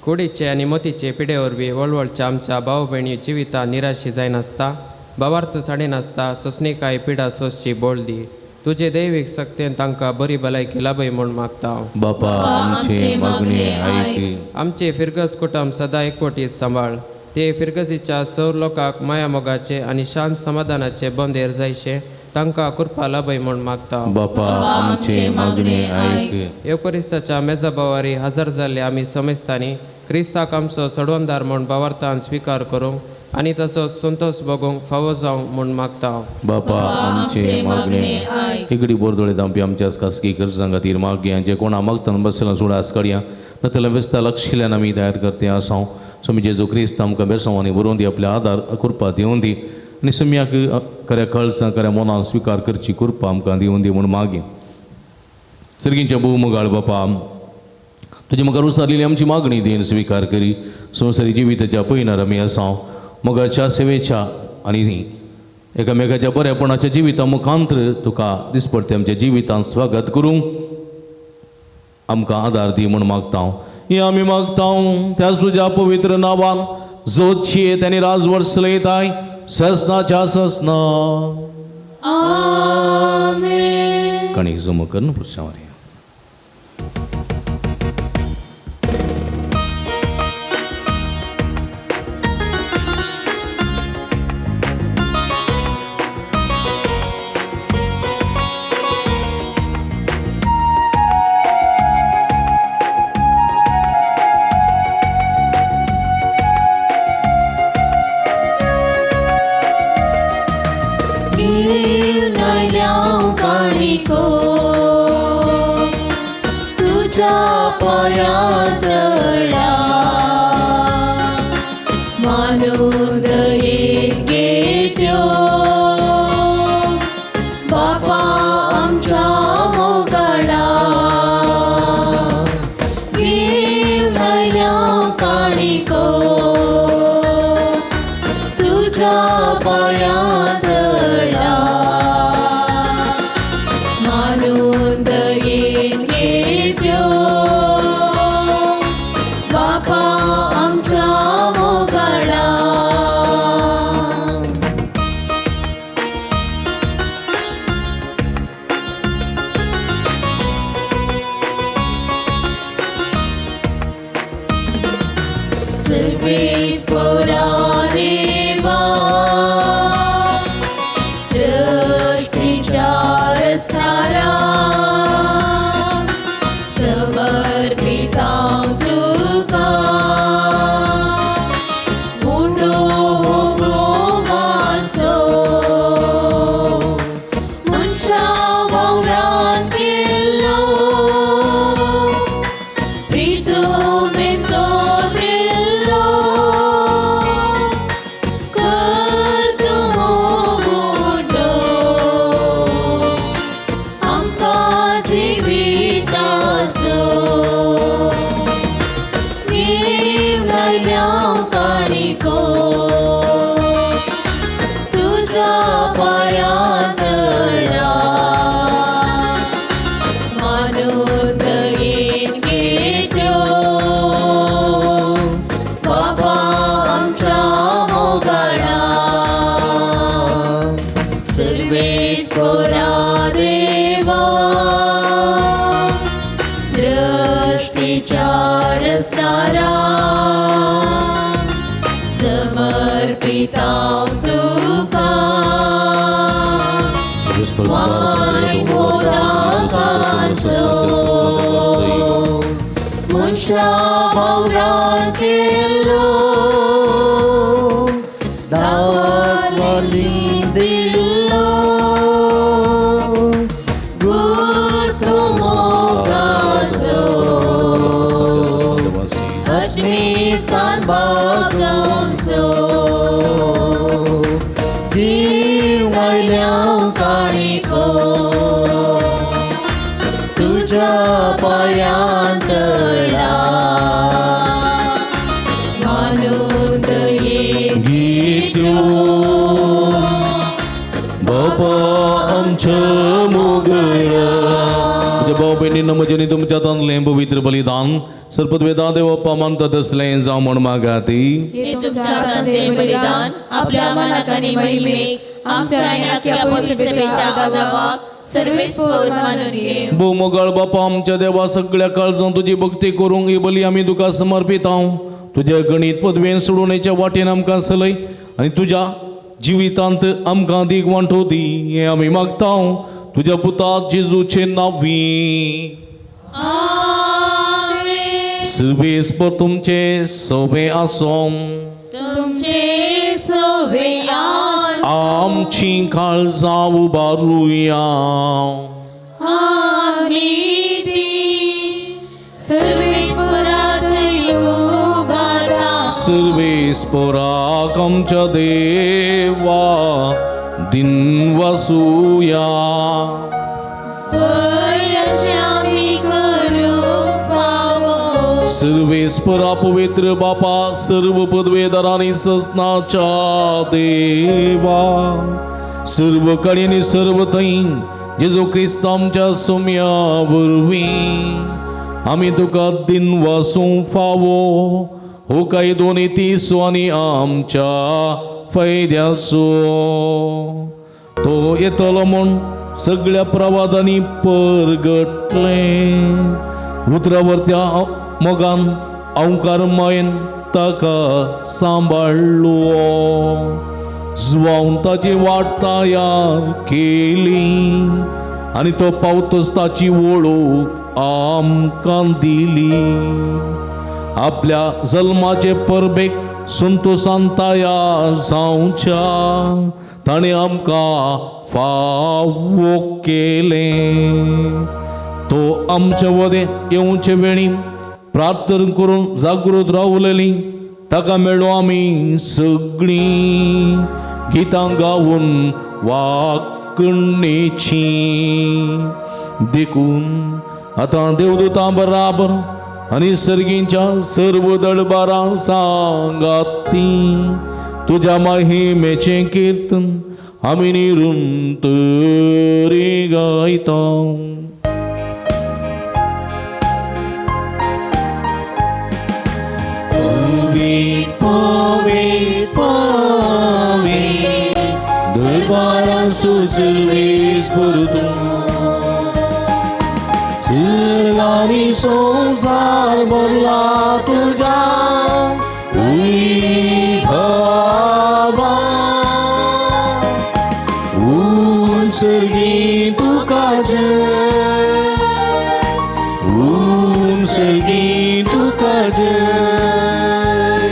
कुडीचे आनी मतीचे पिडे वरवीं वळवळच्या आमच्या भाव भयणी जिवितां निराशी जायनासता भावार्थ साडिनासता सोंसणीकाय पिडा सोंसची बोळ दी. तुजे दैवीक सक्तेन तांकां बरी भलायकी लाभय म्हूण मागता हांव. बापा आमचें मागणें आयकी. आमचे फिरगज कुटुंब सदां एकवटीत सांबाळ. ते फिरगजीच्या सौर लोकांक माया मोगाचे आनी शांत समाधानाचे बंदेर जायशे तांकां कृपा लाभय म्हूण मागता. बापा आमचें मागणें आयक. येवकरिस्ताच्या मेजाबावारी हजर जाल्ले आमी समेस्तांनी क्रिस्ताक आमचो सोडवणदार म्हूण भावार्थान स्विकार करूंक आनी तसो संतोश भोगूंक फावो जावंक म्हूण मागता. बापा आमचें मागणें आयक. इकडी बोरदोळे धांपी आमच्या खासगी गरजां खातीर मागया जे कोणा मागतना बसला सुडास काडया नातल्यार वेस्ता लक्ष केल्यान आमी तयार करते आसा. स्वामी जेजू क्रिस्त आमकां बेसांवांनी बरोवन दी आपल्या आदार कृपा दिवन दी आनी सम्याक खऱ्या कळसां खऱ्या मनान स्विकार करची कृपा आमकां दिवन दी म्हूण मागीर. सर्गींच्या भोवमगाळ बापा तुजे मुखार उसारलेली आमची मागणी then स्विकार करी. संवसारी जिविताच्या पयनार आमी आसा मोगाच्या सेवेच्या आनी एकामेकाच्या बऱ्यापणाच्या जिविता मुखांतर तुका दिसपडटे आमच्या जिवितान स्वागत करूंक आमकां आदार दी म्हूण मागता. हे आमी मागता त्याच तुज्या पवित्र नांवान जोतशी आनी राजवट चलयताय ससनाच्या ससना. आमेन. कणीक जमो करून पुरसांवर. सर्वेस्पोरा देवा सृष्टीच्या रसणारा समर्पितां तुका मोठो गोमाचो मनशा वावरान केल्लो प्रीतमेंतो दिल्लो कर तूं मोठो आमकां जिविताचो घेवन आयल्या काणको तुज्या पांयां तळा मानून दयेन घेत्यो बाबा आमच्या मोगाळा सर्वेस्पोरा देवा सृष्टीच्या रसणारा समर्पितां तुका वाय मोदकाचो मनशा वावरान केल्लो दाखवली दिल्लो गुर्तो मोगाचो अज्मीतान बागमचो दिव आयल्या काणको तुज्या पांयां तळा मानून दयेन गीत्यो बापा आमच्या मोगळा. तुझ्या भाव भयणींनो म्हजें तुमच्या हातांतलें पवित्र बलिदान सरपत वेदा देव मानता तसलें जावं म्हूण मागाती. हे तुमच्या हातांतले बलिदान आपल्या मनाक आनी महिमेक आमच्या आनी आख्या परिसभेच्या आदावाक सर्वेस्पोर मानून घेवं. भोवमोगाळ बापा आमच्या देवा सगळ्या काळजान तुजी भक्ती करूंक ही बली आमी तुका समर्पितांव. तुज्या गणीत पदवेन सोडोवण्याच्या वाटेन आमकां सलय आनी तुज्या जिवितांत आमकां दीग वांटो दी हें आमी मागतांव तुज्या पुता जेजूचे नांवी. आमेन. सर्वेस्पोर तुमचे सोबे आसों. तुमचे सोबे आसूं. आमची काळजां उबारुया. आमी ती सर्वेस्पोराक उबारा. सर्वेस्पोराक आमच्या देवा दिनवासुया. पळय अशें आमी करूंक फावो. सर्वेस्पोरा पवित्र बापा सर्व पदवेदारांनी ससनाच्या देवा सर्व कडेन सर्व थंय जेजू क्रिस्त आमच्या सुम्या वरवीं आमी तुका दिनवासूंक फावो हो कायदो नीतीसो आनी आमच्या फायद्याचो. तो येतलो म्हूण सगळ्या प्रवादांनी परगटलें उतरावर त्या मोगान अंकार मायेन ताका सांबाळ्ळो जुवावन ताची वाट तयार केली आनी तो पावतच ताची वळख आमकां दिली. आपल्या जल्माचे परबेक संतोसान तयार जावच्या ताणें आमकां फावो केलें. तो आमचे वदें येवचे वेळी प्रार्थना करून जागृत रावलेली ताका मेळ्ळो आमी सगळीं गितां गावन वाकणेची. देखून आतां देवदूतां बराबर आनी सर्गींच्या सर्व दळबारां सांगाती तुज्या महिमेचें कीर्तन आमी निरंतरी गायता. दरबारांसो सर्वेस्पर तूं सर्गानी संवसार भरला तुज्या सर्गी तुका जय, ऊन सर्गी तुका जय,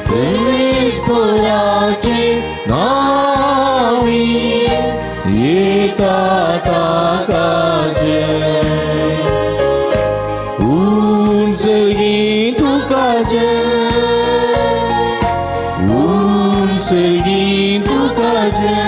सर्वेस्पराचे नावी येता ताका जय, ऊन सर्गी तुका जय, ऊन सर्गी तुका जय।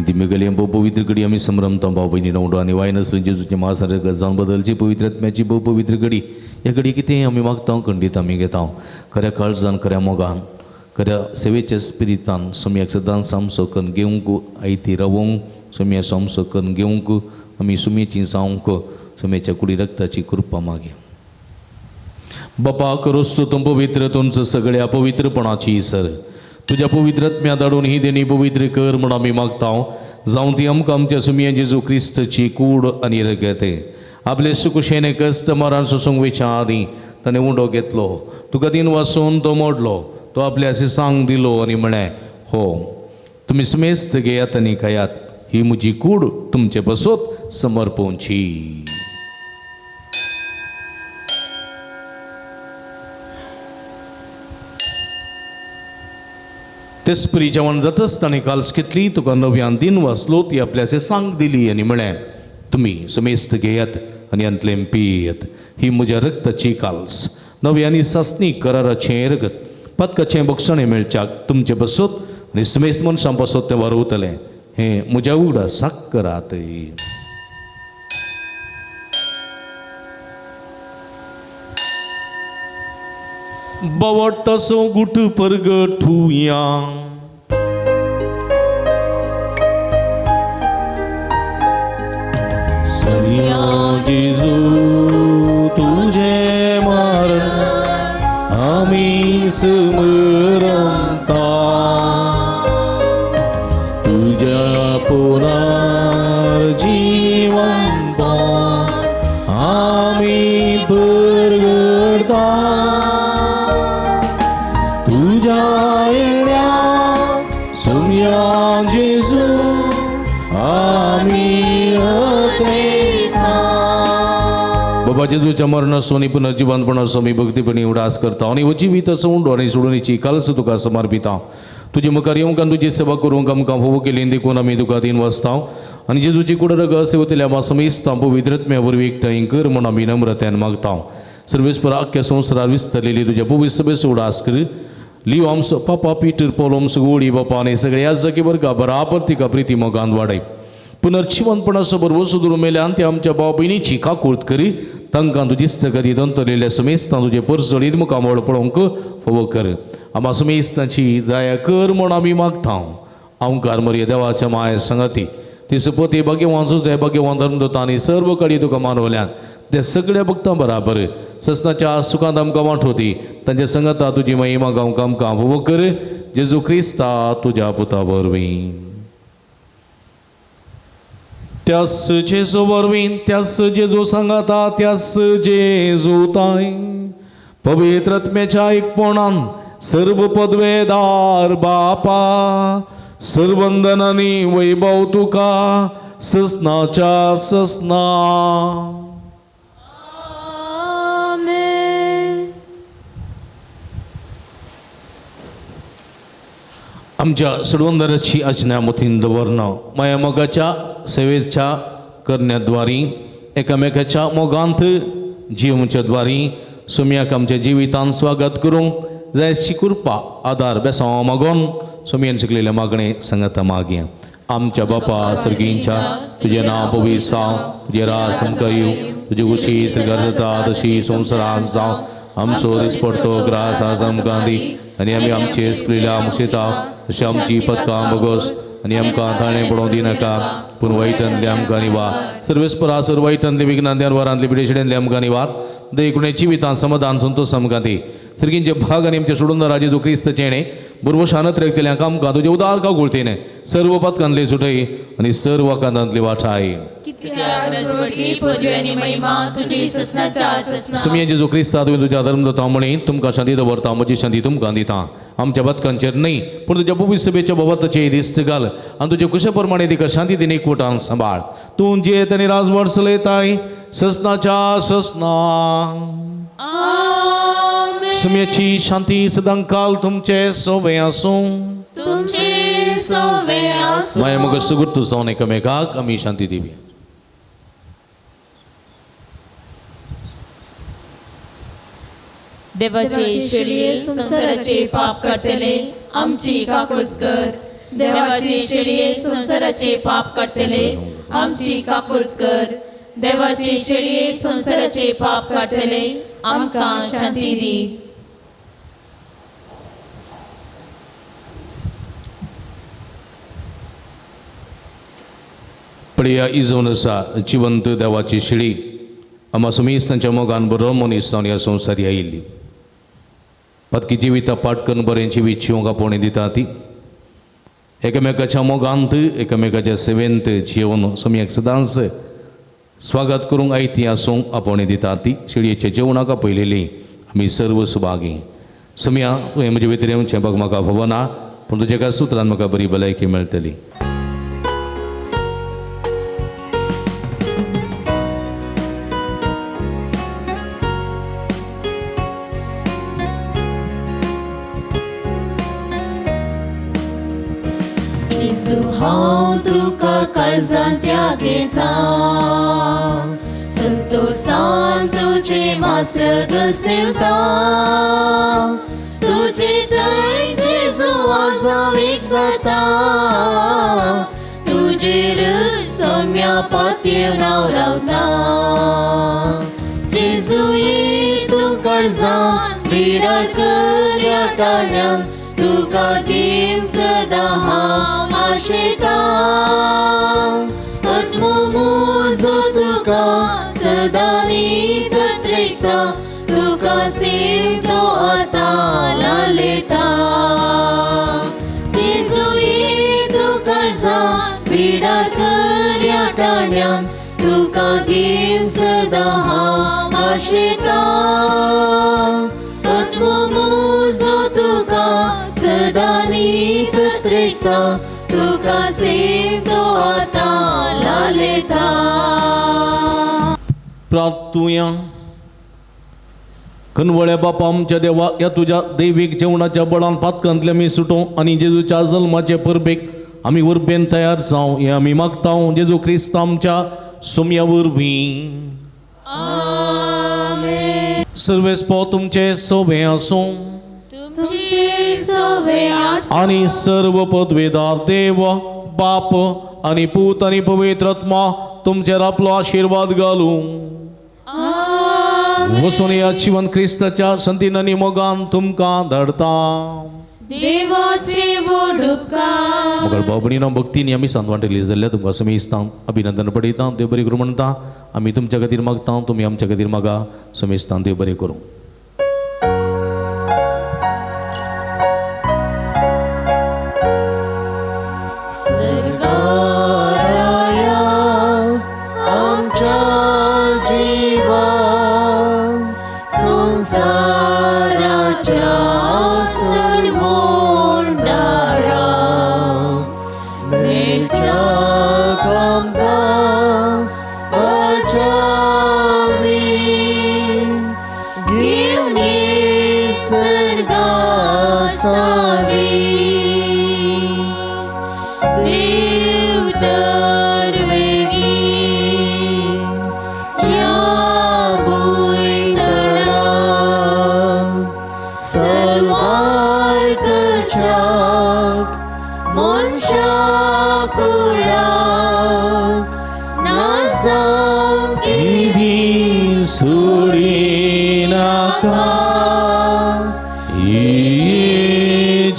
दिमेगली पवित्र घडी आमी संभ्रमता भाव भयणी नवडो आनी वायन आसली जेजूचे मास रगत जावन बदलची पवित्र आत्म्याची भोव पवित्र घडी. ह्या घडी कितें आमी मागता खंडीत आमी घेता खऱ्या काळजान खऱ्या मोगान खऱ्या सेवेच्या स्पिरितान सोमयाक सदांच सामसो करून घेवंक आयती रावोंक सोमया सामसो करून घेवंक आमी सुमयेची जावंक सोमयेच्या कुडी रक्ताची कृपा मागया. बापा करोस तूं पवित्र तुमचं सगळ्या पवित्रपणाची सर तुज्या पवित्र आत्म्या धाडून ही देणी पवित्र कर म्हूण आमी मागता. जावं ती आमकां आमच्या सुमया जेजू क्रिस्तची कूड आनी रगत आपले सुकुशेने कश्ट मरण सोसूंक वेच्या आदीं ताणें उंडो घेतलो, तुका दिन वासून तो मोडलो, तो आपल्या सांग दिलो आनी म्हळें, हो तुमी समेस्त घेयात आनी खायात, ही म्हजी कूड तुमचे बसोत समर्पोवची. तेसपरी जेवण जातच ताणें काल्स घेतली, तुका नव्यान दिन वाचलो, ती आपल्या सांग दिली आनी म्हळें, तुमी समेस्त घेयात आनी हांतलें पियेत, ही म्हज्या रक्ताची काल्स नवी आनी सासणी कराराचें रगत पदकाचें बक्षणें मेळच्याक तुमचे बसोत आनी समेस्त मनशां पासत तें वारवतलें, हें म्हज्या उगडासाक करात. बवडतासो गुट परगठुया सोनिया जेजू तुझे मरण आमी स्मरता, तुझ्या पुनर्जीवन आमी परगडता, तुझ्या येण्या सोम्या जेजू आमी अत्रेता. बाबा जेजूच्या मरणाचो आनी पुनर्जिवंतपणाचो आमी भक्तीपणी उडास करता आनी हो जिवीत उंडो आनी सोडूनीची कालस तुका समर्पिता. तुजे मुखार येवंक आनी तुजी सेवा करूंक आमकां फोव केली देखून आमी तुका दिन वाचता आनी जेजूची कुड रगत सेवतल्या आमा समेस्तां पवित्र आत्म्या वरवीं एकठांय कर म्हूण आमी नम्रतेन मागता. सर्वेस्पर आख्ख्या संवसारार विस्तरलेली तुज्या पवित्र सभेचो उडास कर. लियो आमचो पापा पीटर पॉल आमचो गोळी बापा आनी सगळ्या जागे वर्गा बराबर तिका प्रिती मोगान वाडय. पुनर्जिवंतपणाचो भरवंसो धरून मेल्यान ते आमच्या भाव भयणीची काकूळत करी, तांकां तुजी इश्टागती दंतलेल्या समेस्तां तुजे परजळीत मुखामळ पळोवंक फावो कर. आमा समेस्तांची जाया कर म्हूण आमी मागता. आमकार मरिया देवाच्या माया संगती ती सुपती भाग्यवान सुजय भाग्यवान धर्मदूत आनी सर्व कडी तुका मानवल्यान ते सगळ्या भक्तां बराबर ससनाच्या सुखांत आमकां वांटोती तांच्या संगता तुजी महिमा गावंक आमकां फावो कर. जेजू क्रिस्ता तुज्या पुता वरवीं. त्यास जेजू वरवीं, त्यास जेजू सांगाता, त्यास जेजू ताय पवित्र आत्म्याच्या एकपणान सर्व पदवेदार बापा सर्वंदनानी वैभव तुका ससनाच्या ससना. आमच्या सडवंदराची आज्ञा मतीन दवरणं माया मोगाच्या सेवेच्या करण्याद्वारी एकामेकाच्या मोगांत जिवच्या द्वारी सोमयाक आमच्या जिवितांत स्वागत करूंक जायची कृपा आदार बेसांव मागोन सोमयान शिकलेल्या मागणे संगता मागया. आमच्या बापा सर्गींच्या तुजें नांव पवित्र जावं, तुजें राज आमकां येवं, तुजी खुशी स्वर्गार जाता तशी संवसारांत जावं. आमचो दिसपडतो ग्रास आज आमकां दी आनी आमी आमचे स्त्रीला मुक्षिता तशी आमची पदकां बगोस आनी आमकां ताणें पडोवंक दिनाका, पूण वायटांतले आमकां निवार. सर्वेस्परा सर वायटांतले विघ्नांतले वरांतले पिडेशिड्यांतले आमकां निवार. देखून जिवितांत समाधान संतोष आमकां दी. सर्गींचे भाग आनी आमच्या सोडून जेजू क्रिस्त चेणे बुरवो शानत रेखतल्या कामकां तुजे उदार काकुळतेने सर्व पातकांतले सुटय आनी सर्व कांदांतली वाठाय. सुमया जेजू क्रिस्ता तुवें तुज्या धर्म दवरता म्हणी तुमकां शांती दवरता, म्हजी शांती तुमकां दिता. आमच्या पातकांचेर न्हय पूण तुज्या पवित्र सभेच्या बाबताचेर दिश्ट घाल आनी तुजे कुशे प्रमाणे तिका शांती दिनी एकवटान सांबाळ. तूं जियेत आनी राजवट चलयताय ससनाच्या ससना. सुम्याची शांती सदांकाल तुमचे सोबे आसूं. तुमचे सोबे आसूं. माया मग सुगूर तूं जावन एकामेकाक आमी शांती दिवी. देवाचे शेळये संवसाराचे पाप काडटले आमची काकूत कर. देवाचे शेळये संवसाराचे पाप काडटले आमची काकूत कर. देवाचे शेळये संवसाराचे पाप काडटले आमकां शांती दी. पळया इजोवन आसा जिवंत देवाची शेळी आमा सुमीस तांच्या मोगान बरो मनीस जावन ह्या संवसारी आयिल्ली. पातकी जिविता पाठ करून बरें जिवीत जिवंक आपोवणी दिता ती एकामेकाच्या मोगांत एकामेकाच्या सेवेंत जिवन सम्यक सदांच स्वागत करूंक आयती आसूंक आपोवणी दिता ती शेळयेच्या जेवणाक आपयलेली आमी सर्व सुभागी. सम्या तुवें म्हजे भितर येवचें बग म्हाका फावना पूण तुज्या एका सुत्रान म्हाका बरी भलायकी मेळटली. हांव तुका काळजांत त्यागेता संतोसान तुजे मास्रग सेवता तुजे थंय जेजू आजावीक जाता तुजेर सौम्या पातयेवन हांव रावता. जेजू ये तूं काळजांत बिडार कर ह्या टाळ्यांक तुका घेवन सदां हांव आशेता. आत्मो म्हजो तुका सदां नीत त्रेकता तुका सेवतो आतां लालयता. जेजू ये तूं काळजांत बिडार कर ह्या टाळ्यांक तुका घेवन सदां हांव आशेता. आत्मो म्हजो तुका सदां नीत त्रेकता तुका सेवतो आतां लालयता. प्रार्थुया. कनवळ्या बापा आमच्या देवा ह्या तुज्या दैवीक जेवणाच्या बळान पातकांतले आमी सुटों आनी जेजूच्या जल्माचे परबेक आमी उर्बेन तयार जावं हें आमी मागता जेजू क्रिस्त आमच्या सोम्या वरवीं. सर्वेस्पो तुमचे सोबे आसूं आनी सर्व पदवेदार देव बाप आनी पूत आनी पवित्र आत्मा तुमचेर आपलो आशिर्वाद घालूं. वसून ह्या जिवन क्रिस्ताच्या संतीन आनी मोगान तुमकां धाडता. देवाचे व्हड उपकार. मगळ भाव भयणीनो भक्तीन आमी सांतवान रिलीज जाल्ल्या तुमकां समेस्तां अभिनंदन पडयता. देव बरें करूं म्हणटा. आमी तुमच्या खातीर मागता, तुमी आमच्या खातीर मागा. समेस्तां देव बरें करूं.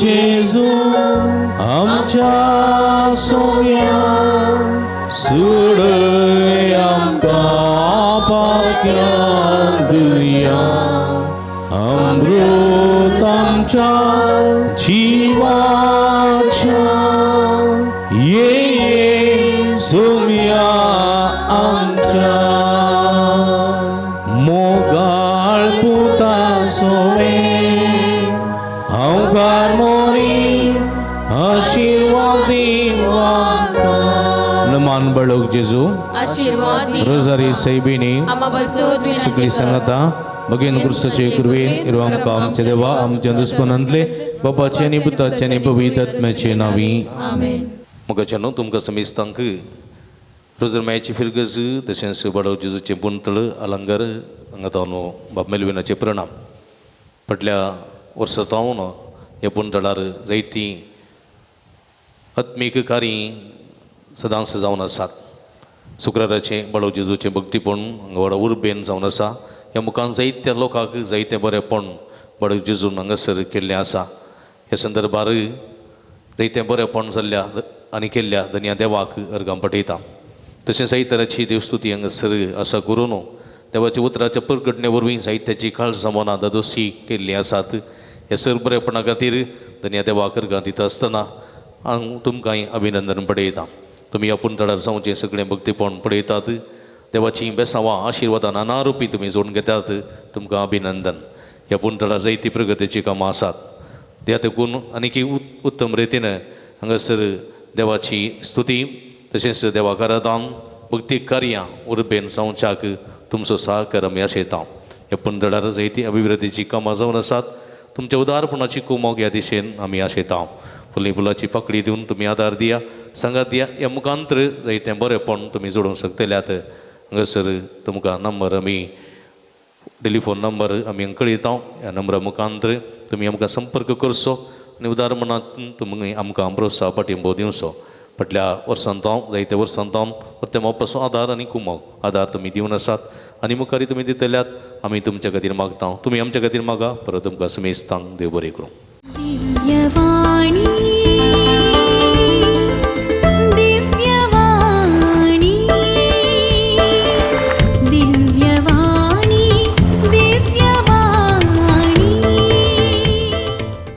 Gesù. अमृत आमच्या जिवाच्या ये ये सोम्या आमच्या मोगाळ पुता सोवे अवघार मोरी आशीर्वाद दिवा नमान बळोक जेजू आशीर्वाद दी रोजारी सैबिनी आम्हा बसून विनंती सगळी कर. संगता भगीन क्रिस्ताचे कृपेन इरवा आमकां आमचे देवा आमच्या दुस्मनांतले बापाचे आनी पुताचे आनी पवित्र आत्म्याचे नांवी आमेन. मोगाचे न्हू तुमकां समेस्तांक रोजरमायाची फिरगज तशेंच बाडव जेजूचें पुंतळ अलंकार हांगा तावन बाब मेलविनाचे प्रणाम. फाटल्या वर्सा तावन ह्या पुंतळार जायतीं आत्मीक कार्य सदांच जावन आसात. शुक्राराचें बाळव जेजूचें भक्तीपण हांगा व्हडा उर्बेन जावन आसा. ह्या मुखान जायत्या लोकांक जायतें बरेंपण बाळव जेजून हांगासर केल्लें आसा. ह्या संदर्भार जायतें बरेंपण जाल्ल्या आनी केल्ल्या धनया देवाक अर्गां पठयता. तशें जायतराची देवस्तुती हांगासर आसा करून देवाच्या उतराच्या परगटणे वरवीं जायत्याची काळजां मनां दादोशी केल्लीं आसात. ह्या सर बरेपणा खातीर धनया देवाक अर्गां दिता आसतना हांव तुमकांय अभिनंदन पडयता. तुमी आपूण तळार जावचें सगळें भक्तीपण पळयतात. देवाचीं बेसांवां आशिर्वादां नाना रुपी तुमी जोडून घेतात. तुमकां अभिनंदन. ह्या पुणतळार जायती प्रगतीचीं कामां आसात. त्या देखून आनीकय उत्तम रितीन हांगासर देवाची स्तुती तशेंच देवाक आराधन भक्ती कार्यां उर्बेन जावच्याक तुमचो सहकार आमी आशयता. ह्या पुणतळार जायती अभिवृद्धीचीं कामां जावन आसात. तुमच्या उदारपणाची कुमोक ह्या दिशेन आमी आशयता. फुली फुलाची पाकळी दिवन तुमी आदार दिया सांगात दिया. ह्या मुखांतर जायतें बरेंपण तुमी जोडूंक शकतल्यात. हांगासर तुमकां नंबर आमी टेलिफोन नंबर आमी कळयता. ह्या नंबरा मुखांतर तुमी आमकां संपर्क करचो आनी उदार मनात तुमी आमकां प्रोत्साह पाठिंबो दिवचो. फाटल्या वर्सान हांव जायत्या वर्सान हांव परते मोपाचो आदार आनी कुमोक आदार तुमी दिवन आसात आनी मुखारय तुमी दितल्यात. आमी तुमच्या खातीर मागता, तुमी आमच्या खातीर मागा. परत तुमकां समेस्तांक देव बरें करूं. दिव्यवाणी.